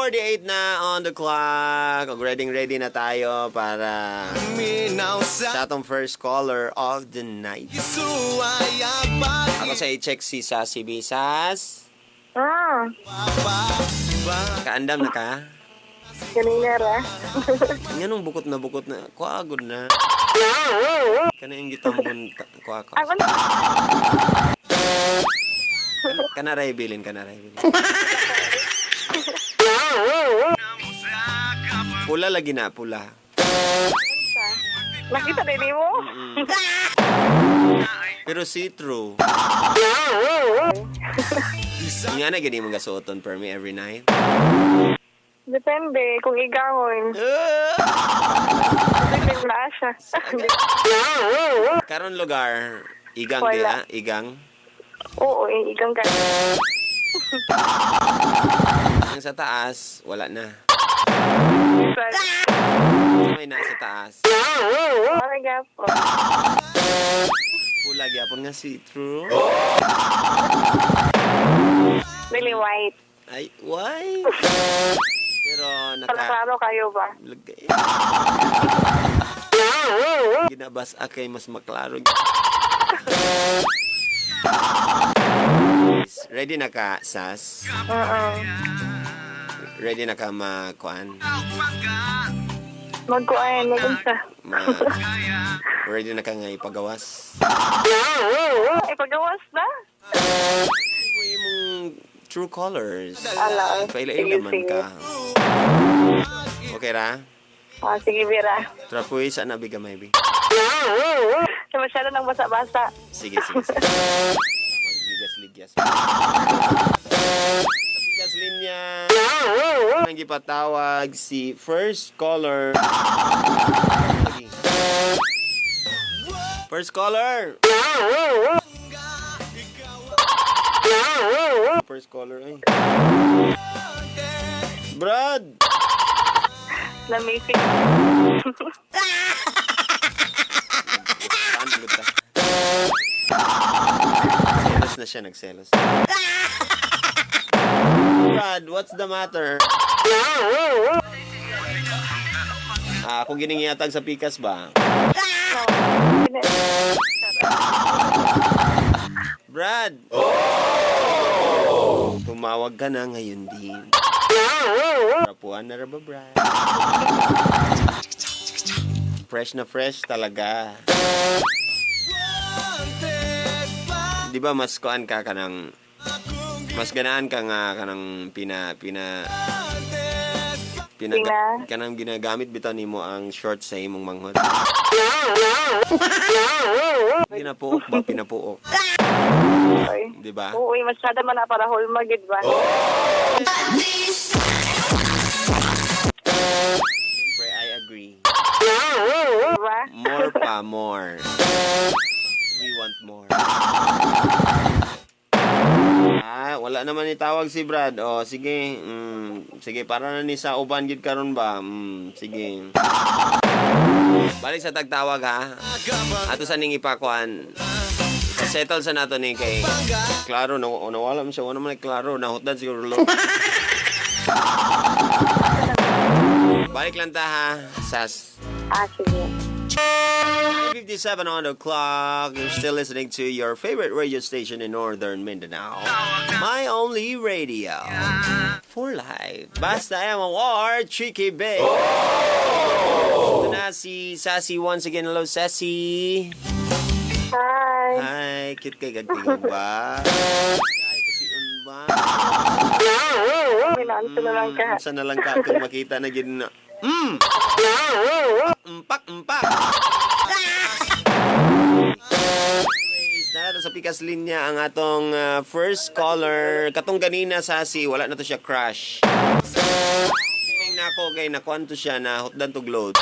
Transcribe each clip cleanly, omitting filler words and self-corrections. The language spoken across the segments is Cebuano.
9:48 na on the clock. Ready ready na tayo para sa atong first caller of the night. Ako sa i-check si Sassy B. Sas, Ah, kaandam na ka? Kanina ra. Nga nung bukot na bukot na. Kuagod na. Kana yung gitambon kuha ko. Ako na. Kana ray bilin, kana ray bilin. Pula lagi na, pula. Nakita na mo? Pero see-through. Nga na gani mong gasuoton per me every night. Depende kung igawon. Depende na siya. Karon lugar, igang Wala. diha, igang. Oo, eh, igang ka. Ang sa taas, wala na. Minsan. May nasa taas. Wala po. Pula gyapon nga see-through. Really white. Ay, why? Pero naka Klaro kayo ba? Lagay. Ginabas kay mas maklaro. Ready na ka, Sas? Oo. Ready na ka makuan? Magkuan, magunsa. Ma ready na ka nga ipagawas? Ipagawas na? Mo imong true colors. Ala, Paila-ila sige, man sige. ka. Okay ra? Ah, sige, Vera. Trapoy sa nabi gamay bi. Sa masyado nang basa-basa. Sige, sige, sige. Para magligas-ligas. Sa pikas linya, nang gipatawag si first caller. First caller! First caller, ay. Brad! Lamesing. Paano ta? Selos na siya, nagselos. Brad, what's the matter? Ah, kung giningyatag sa pikas ba? Brad! Tumawag ka na ngayon din. Rapuan na ra ba, Brad? Fresh na fresh talaga. Di ba mas kuan ka kanang mas ganaan ka nga kanang pina pina pina, Pina? kanang ginagamit bitaw nimo ang short sa imong manghod. Pinapuok ba? Pinapuok. Oy. Di ba? Oo, masyado man na para hulma, gid ba? Siyempre, I agree. Diba? More pa, more. We want more. Ah, wala naman itawag si Brad. Oh, sige. Sige, para na ni sa uban gid karon ba? Sige. Balik sa tagtawag ha. Ato sa ning ipakuan. Settle sa nato ni kay klaro na nawala man siya, wala man klaro nahutdan siguro lo. Balik lang ta ha, Sas. Ah, sige. 9:57 on the clock. You're still listening to your favorite radio station in Northern Mindanao. My Only Radio. For life. Basta MOR, Tricky Big. Ito na si Sassy once again. Hello, Sassy. Hi. Hi. Cute kay gagtingog ba? Ay, kasi ba? Minanso na lang ka. Unsa na lang ka kung makita na gid na. Umpak, umpak. Anyways, nara sa pikas linya ang atong first caller. Katong ganina Sassy, wala na to siya crush. Feeling na ako kay nakuan to siya na hotdan to load.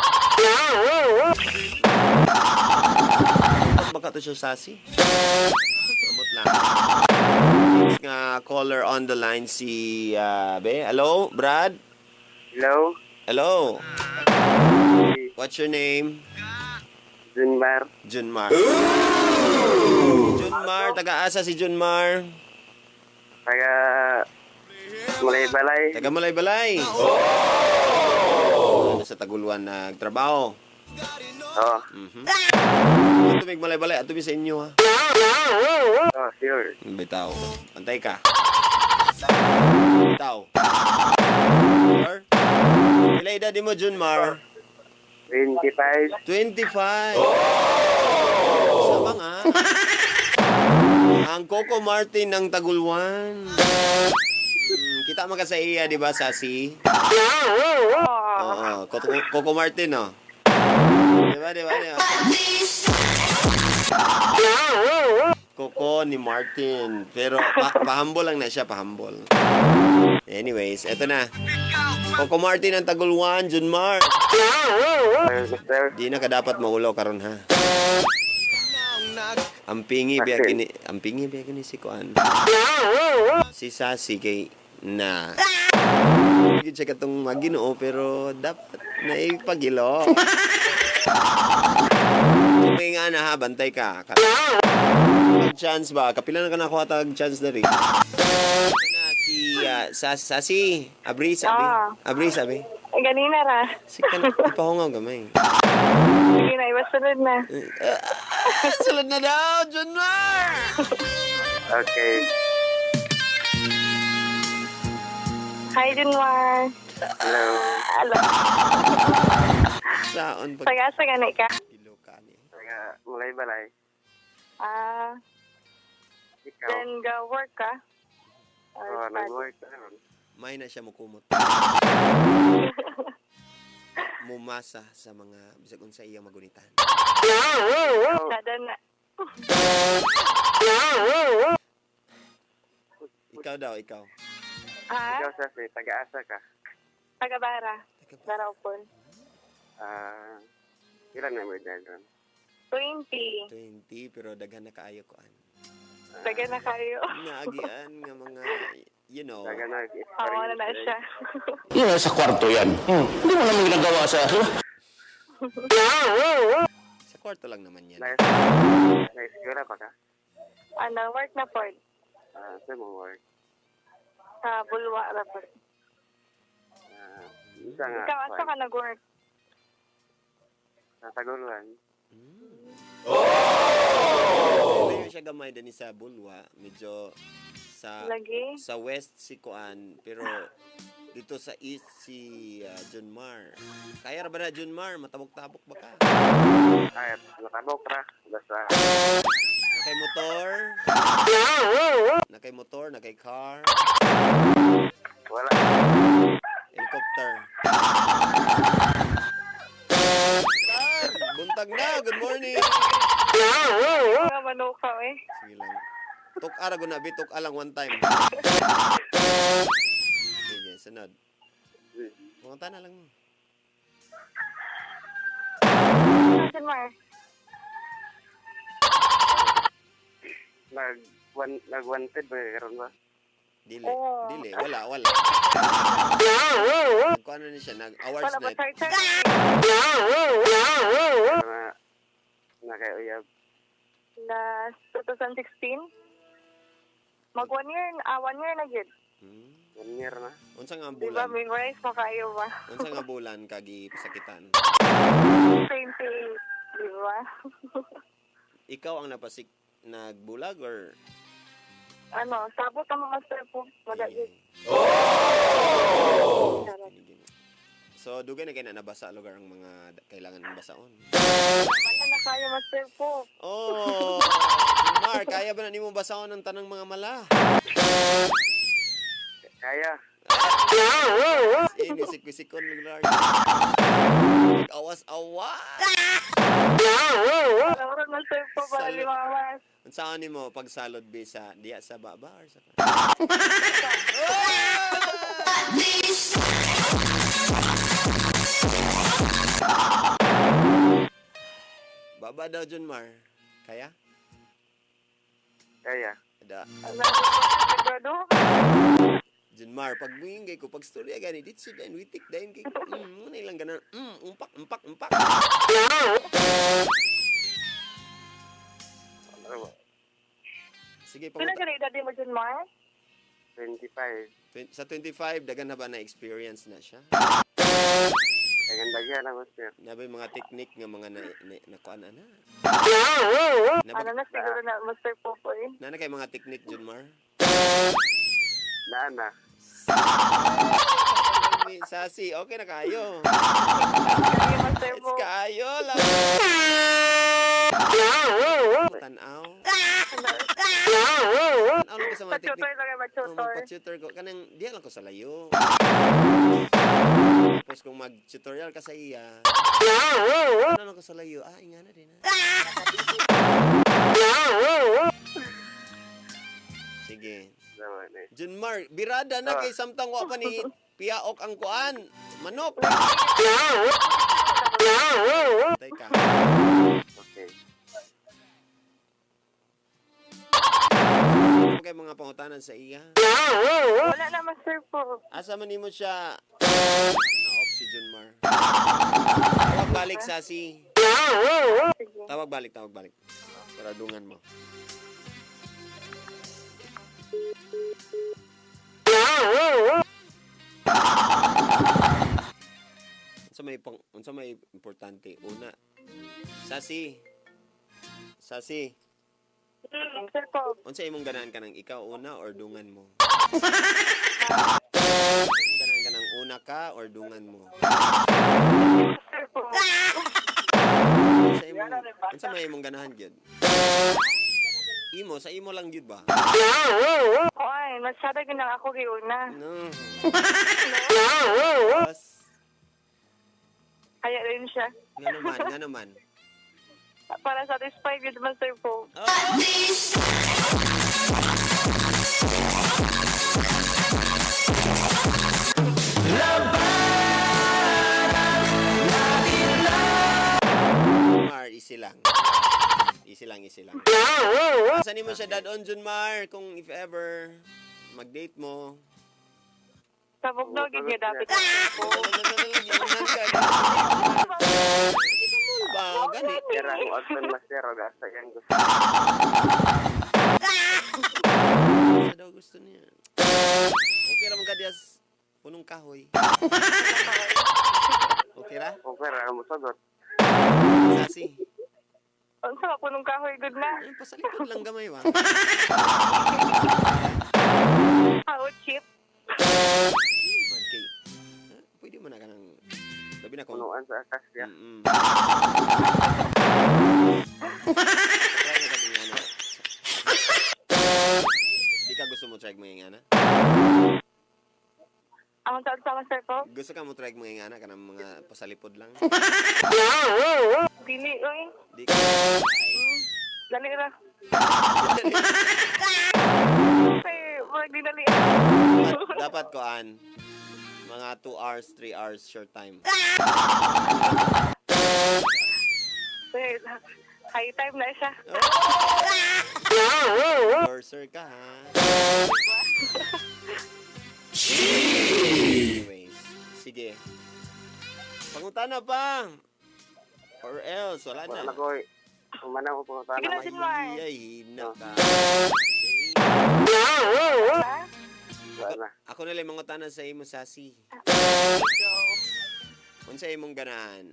Baka to siya Sassy? Amot lang. Next nga caller on the line si Be. Hello, Brad? Hello, Hello. What's your name? Junmar. Junmar. Junmar, taga-asa si Junmar? Taga Malay-balay. Taga Malaybalay. Oh! Sa Taguluan nagtrabaho. Oh, Tumig Malaybalay, ato mi sa inyo ha. oh, sure. Bitaw. Pantay ka. Bitaw. Sure? Pila edad mo, Junmar? 25. 25. Sama nga. Ang Coco Martin ng Taguluan. Kita man ka sa iya, di ba, Sasi? Oh. Oo, Coco Martin, no? Di ba, di ba, di ba? Coco ni Martin. Pero pahambol lang na siya, pahambol. Anyways, eto na. Coco Martin ang Taguluan, Junmar. Mister. Di na ka dapat maulaw karon ha. Ang pingi biya kini, ang pingi biya kini si Kuan. Si Sasi kay na. Gid siya katong maginoo pero dapat naipagilo. May nga na ha, bantay ka. Chance ba? Kapila na ka nakuha tag chance na rin. Na si Sasi, abri sabi. Ah. Abri sabi. Ay, ganina ra. Sige na, ipahungaw gamay. Sige na, iba sunod na. Sulod na daw, Junmar! Okay. Hi, Junmar. Hello. Hello. Saan pag Taga-asa gani ka? kilo ka ni? Taga Malay-balay. Ah, Ikaw. then go work ka? Or Oh, study? nag-work ka ron. May na siya mukumot. Mumasa sa mga bisag unsa iya magunitan. Sada na. Ikaw daw, ikaw. Ha? Ikaw, Sasi, taga-asa ka. Taga-bara. Baraupon. Ah, ilan na mo edad ron? 20. 20 pero daghan na kaayo kuan. Taga na kayo. Naagian nga mga you know. Taga na Oo, na na siya. Yun, sa kwarto yan. Hindi mo naman ginagawa sa... Sa kwarto lang naman yan. Na-eskwela pa ka? Ano, work na po. Ah, sa mo work? Sa Bulwa ra po. Ah, isa nga. Ikaw, asa ka nag-work? Sa Taguluan. Layo siya gamay dinhi sa Bulwa, medyo sa Lagi? sa west si Kuan pero dito sa east si Junmar. Kaya ra ba na Junmar? Matabok-tabok ba ka? Ay, nakabok ra. Basta, Nakay motor? Nakay motor, nakay car, wala. Helicopter. Buntag na, good morning. Mga manukaw eh. Sige lang. Tuk ara guna bi, tuk lang one time. Sige, sunod. Pumunta na lang mo. Junmar. Nag-wanted ba karon ba? Dili, Oo. dili, wala, wala. Kung ano ni siya, nag awards Wala ba night. charger? Na, nakauyab. Na 2016? Mag 1 year, 1 year na gid. 1 year na. Unsa nga Di ba, bulan? memorize mo kayo ba? Unsa nga bulan kagi pasakitan? 28, di ba? Ikaw ang napasik nagbulag or Ano, sabot ang mga step po. Wala Ay, gid. ay. Charot. So dugay na kay na nabasa lugar ang mga kailangan ng basaon. Wala na kayo, Master po. Oh, Mar, kaya ba na nimo basaon ang tanang mga mala? Kaya. Ini sik-sikon lugar. Awas-awas. Wala, Master po, para Salud. di mawas. Unsaon nimo pagsalod bi sa diya sa baba or sa Baba daw Junmar. Kaya? Kaya. Da. Ano, sigurado? Junmar, pag buingay ko, pag storya gani, ditso din, witik din, kay, muna ilang ganan, umpak, umpak, umpak. Ano ba? Sige, Pila panguta. ka na edad mo, Junmar? 25. Sa 25, dagan na ba na experience na siya? Dagan daghan na, Master. Na ba yung mga technique nga mga na kuan ana? Na ba, Ano na siguro na, Master Popoy. na kay mga technique, Junmar? Naa na. Ni Sasi, okay na kayo. Sige, Master It's Popoy. kayo lang. Tanaw. Tanaw lang ko sa mga Pa-tutor technique. lang, Oh, mag-tutor. magpa-tutor ko. Kanang, diya lang ko sa layo. Tapos kung mag-tutorial ka sa iya, ano lang ko sa layo, ah, ingana din ah. Sige. Sama na. Junmar, birada na kay samtang wa pa ni piaok ang kuan. Manok. Teka. Okay. Ano kay mga pangutanan sa iya? Wala na, Master po. Asa man nimo siya na-off si Junmar. Tawag balik, Sasi. Sige. Tawag balik, tawag balik. Para dungan mo. Unsa may importante una? Sasi. Sasi, Sir po, unsa imong ganahan ka ng ikaw una or dungan mo? Imong ganahan ka ng una ka or dungan mo? Sir po. Unsa imong unsa may imong ganahan gyud? Imo sa imo lang gyud ba? Oy, masyado ginang ako giuna. No. Bas, Kaya rin siya. nga naman, nga naman. Para satisfied with Master po. Junmar, easy lang. Easy lang, easy lang. Asan mo siya dad-on, Junmar? Kung if ever mag-date mo. Sabog daw, gid niya dapat. Po. Sa mall ba? Gani. Kira ang Ogton, Master. Og asa yan gusto. Sa daw gusto niya. Okay ra man ka diyas. Punong kahoy. Okay ra? Okay ra mo sagot. Sasi. Unsa ka punong kahoy good na. Ay, pasalikod lang gamay ba? How cheap. Hindi man kay. Ah, pwede man na ka ng labi na kung Punuan sa akas ya. Try na kami nga na. Di ka gusto mo try mga ingana? Ang taon sa Master po? Gusto ka mo try mga ingana ka ng mga pasalipod lang? Dili, oy. Di ka. Dali ra. Ay, wag dinali. Dapat koan. Mga 2 hours, 3 hours short time. Wait, high time na siya. Endorser ka ha. Anyways, sige. Pangutana pa. Or else, wala Wala na. na ko. Umana ko pangutana. Sige na, Master. Junmar. Ay, hina ka. Ha? Wala na. Ako na lang mangutana sa imo, Sasi. Go. Unsa imong ganahan?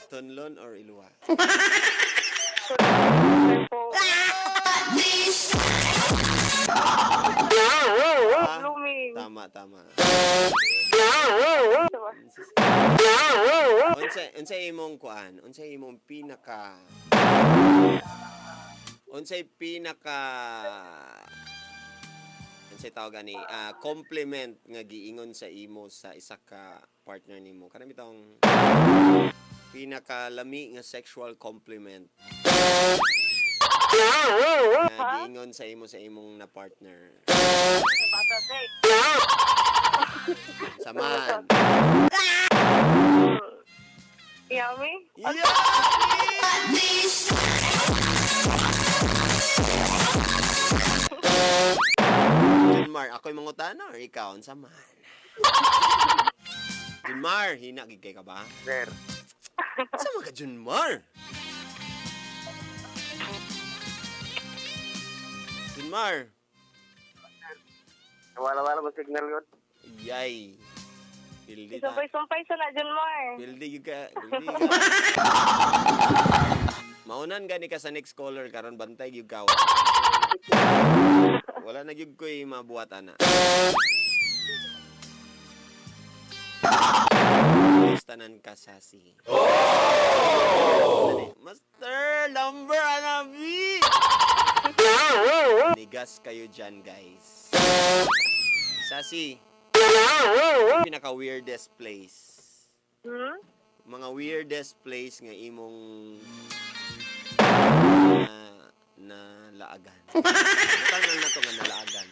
Tunlon or iluwa? Sir po. Ah, Blooming. tama, tama. Diba? Unsa imong kuan? Unsa imong pinaka Unsay pinaka unsay tawag ani ah, compliment nga giingon sa imo sa isa ka partner nimo? Kanang bitong pinakalami nga sexual compliment nga giingon sa imo sa imong na partner. Saman. Yummy? Yeah! Junmar, ako'y mangutana or ikaw? Unsa man? Junmar, hina gid kay ka ba? Sir. Unsa man ka, Junmar? Junmar. Wala wala mo signal yun. Yay. Pildi ta. Sumpay-sumpay sa na, Junmar. Pildi gyud ka. Pildi ka. Maunan gani ka sa next caller karon, bantay gyud ka. Wala na gyud ko'y mabuhat ana. Tanan ka sasi. Oh! Master number anabi. Nigas kayo dyan, guys. Sasi, pinaka weirdest place. Mga weirdest place nga imong na nalaagan. Butang na to nga nalaagan.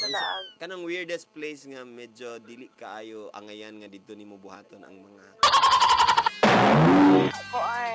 Nalaag. Kanang weirdest place nga medyo dili kaayo angayan nga didto nimo buhaton ang mga Kuan.